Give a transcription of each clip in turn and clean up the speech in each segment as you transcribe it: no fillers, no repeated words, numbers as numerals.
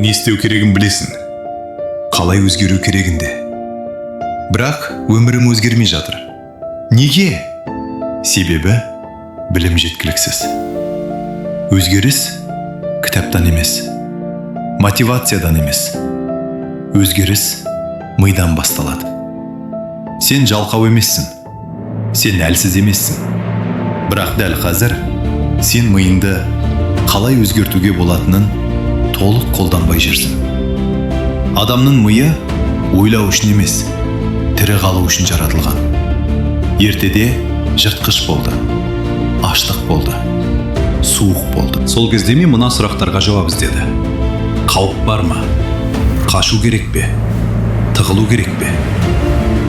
Не істеу керегін білесің, қалай өзгеру керегін де. Бірақ өмірім өзгермей жатыр. Неге? Себебі білім жеткіліксіз. Өзгеріс кітаптан емес, мотивациядан емес. Өзгеріс мидан басталады. Сен жалқау емессің, сен әлсіз емессің. Бірақ дәл қазір сен миыңды қалай өзгертуге болатынын толық қолданбай жүрсің. Адамның миы ойлау үшін емес, тірі қалу үшін жаратылған. Ертеде жыртқыш болды, аштық болды, суық болды. Сол кезде мен мына сұрақтарға жауап іздеді: қауіп бар ма? Қашу керек пе? Тығылу керек пе?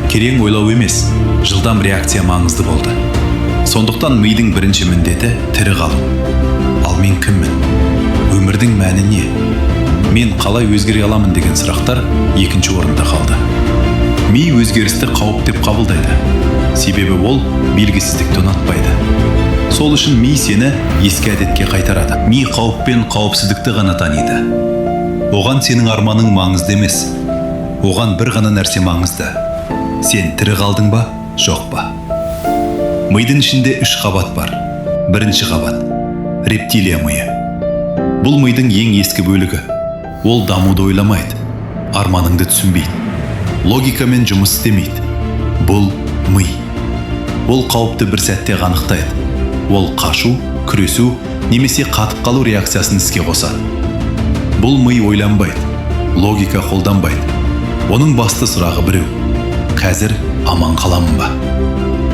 Терең ойлау емес, жылдам реакция маңызды болды. Сондықтан мидың бірінші міндеті – тірі қалу. Ал мен кіммін, өмірдің мәні не, мен қалай өзгере аламын деген сұрақтар екінші орында қалды. Ми өзгерісті қауіп деп қабылдайды, себебі ол белгісіздікті ұнатпайды. Сол үшін ми сені ескі әдетке қайтарады. Ми қауіп пен қауіпсіздікті ғана таниды. Оған сенің арманың маңызды емес. Оған бір ғана нәрсе маңызды: сен тірі қалдың ба, жоқ па? Мидың ішінде үш қабат бар. Бірінші қабат – рептилия миы. Бұл мидың ең ескі бөлігі. Ол дамуды ойламайды, арманыңды түсінбейді, логикамен жұмыс істемейді. Бұл ми, ол қауіпті бір сәтте анықтайды. Ол қашу, күресу немесе қатып қалу реакциясын іске қосады. Бұл ми ойланбайды, логика қолданбайды. Оның басты сұрағы біреу: қазір аман қаламын ба?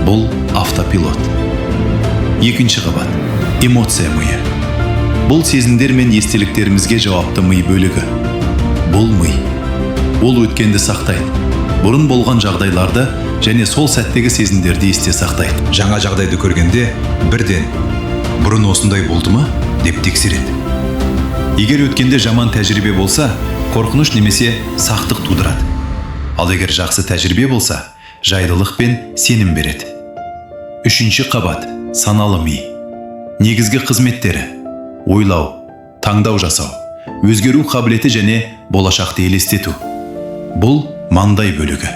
Бұл автопилот. Екінші қабат – эмоция миы. Бұл сезімдер мен естеліктерімізге жауапты ми бөлігі. Бұл ми, ол өткенді сақтайды, бұрын болған жағдайларды және сол сәттегі сезімдерді есте сақтайды. Жаңа жағдайды көргенде бірден «бұрын осындай болды ма?» деп тексереді. Егер өткенде жаман тәжірибе болса, қорқыныш немесе сақтық тудырады. Ал егер жақсы тәжірибе болса, жайлылық пен сенім береді. Үшінші қабат – саналы ми. Негізгі қызметтері: ойлау, таңдау жасау, өзгеру қабілеті және болашақты елестету. Бұл маңдай бөлігі.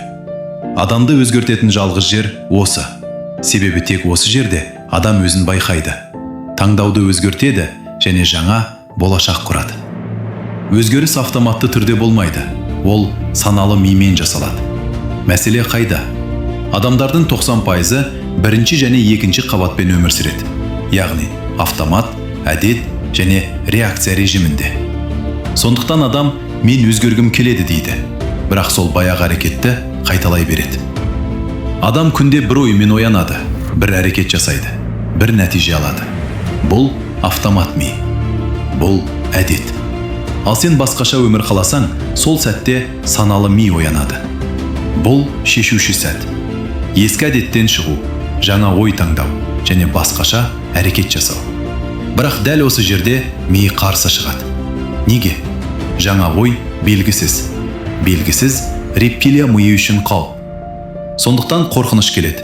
Адамды өзгертетін жалғыз жер осы, себебі тек осы жерде адам өзін байқайды, таңдауды өзгертеді және жаңа болашақ құрады. Өзгеріс автоматты түрде болмайды, ол саналы мимен жасалады. Мәселе қайда? Адамдардың 90%-ы бірінші және екінші қабатпен өмір сүреді, яғни автомат, әдет және реакция режимінде. Сондықтан адам «мен өзгергім келеді» дейді, бірақ сол баяғы әрекетті қайталай береді. Адам күнде бір оймен оянады, бір әрекет жасайды, бір нәтиже алады. Бұл автомат ми, бұл әдет. Ал сен басқаша өмір қаласаң, сол сәтте саналы ми оянады. Бұл шешуші сәт: ескі әдеттен шығу, жаңа ой таңдау және басқаша әрекет жасау. Бірақ дәл осы жерде ми қарсы шығады. Неге? Жаңа ой белгісіз. Белгісіз рептилия миы үшін қауіп. Сондықтан қорқыныш келеді,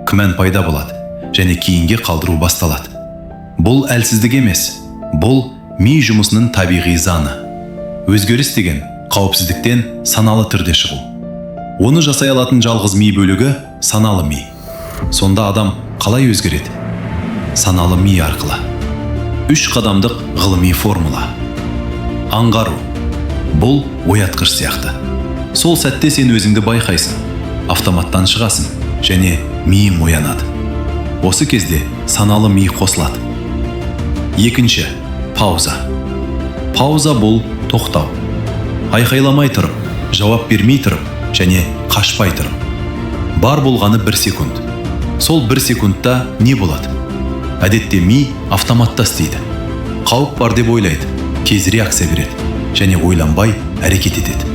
күмән пайда болады және кейінге қалдыру басталады. Бұл әлсіздік емес, бұл ми жұмысының табиғи заңы. Өзгеріс деген – қауіпсіздіктен саналы түрде шығу. Оны жасай алатын жалғыз ми бөлігі – саналы ми. Сонда адам қалай өзгереді? Саналы ми арқылы. Үш қадамдық ғылыми формула. Аңғару. Бұл оятқыш сияқты. Сол сәтте сен өзіңді байқайсың, автоматтан шығасың және миың оянады. Осы кезде саналы ми қосылады. Екінші – пауза. Пауза – бұл тоқтау. Айқайламай тұрып, жауап бермей тұрып және қашпай тұрып. Бар болғаны бір секунд. Сол бір секундта не болады? Әдетте ми автоматта істейді. Қауіп бар деп ойлайды, тез реакция береді және ойланбай әрекет етеді.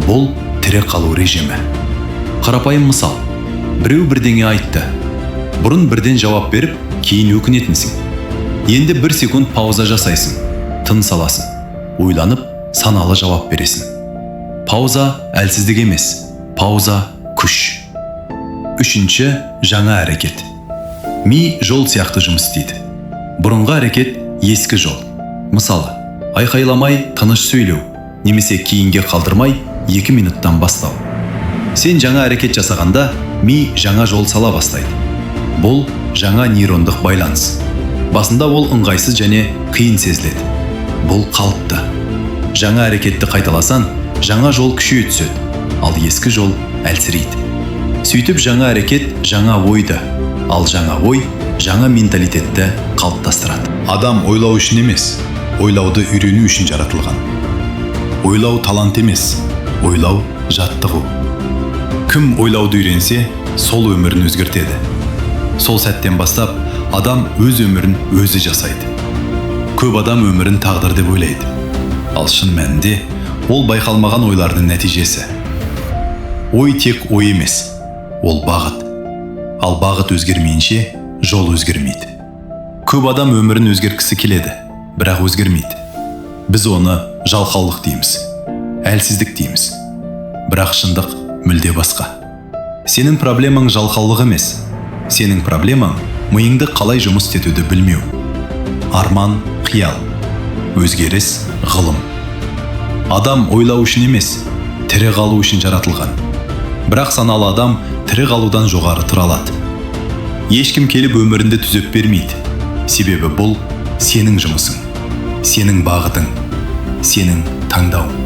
Бұл тірі қалу режимі. Қарапайым мысал: біреу бірдеңе айтты. Бұрын бірден жауап беріп, кейін өкінетінсің. Енді бір секунд пауза жасайсың, тыныс аласың, ойланып, саналы жауап бересің. Пауза әлсіздік емес, пауза – күш. Үшінші – жаңа әрекет. Ми жол сияқты жұмыс істейді. Бұрынғы әрекет – ескі жол. Мысалы, айқайламай тыныш сөйлеу. немесе кейінге қалдырмай 2 минуттан бастау. Сен жаңа әрекет жасағанда, ми жаңа жол сала бастайды. Бұл жаңа нейрондық байланыс. Басында ол ыңғайсыз және қиын сезіледі. Бұл қалыпты. Жаңа әрекетті қайталасаң, жаңа жол күшейе түседі, ал ескі жол әлсірейді. Сөйтіп, жаңа әрекет жаңа ойды, ал жаңа ой жаңа менталитетті қалыптастырады. Адам ойлау үшін емес, ойлауды үйрену үшін жаратылған. Ойлау талант емес, ойлау жаттығу. Кім ойлауды үйренсе, сол өмірін өзгертеді. Сол сәттен бастап адам өз өмірін өзі жасайды. Көп адам өмірін тағдыр деп ойлайды, ал шын мәнінде ол байқалмаған ойлардың нәтижесі. Ой тек ой емес, ол бағыт. Ал бағыт өзгермейінше, жол өзгермейді. Көп адам өмірін өзгерткісі келеді, бірақ өзгермейді. Біз оны жалқаулық дейміз, әлсіздік дейміз. Бірақ шындық мүлде басқа. Сенің проблемаң жалқаулық емес, сенің проблемаң миыңды қалай жұмыс істетуді білмеу. Арман қиял, өзгеріс ғылым. Адам ойлау үшін емес, тірі қалу үшін жаратылған. Бірақ саналы адам тірі қалудан жоғары тұра алады. Ешкім келіп өміріңді түзеп бермейді, себебі бұл сенің жұмысың, сенің бағытың, сенің таңдауың.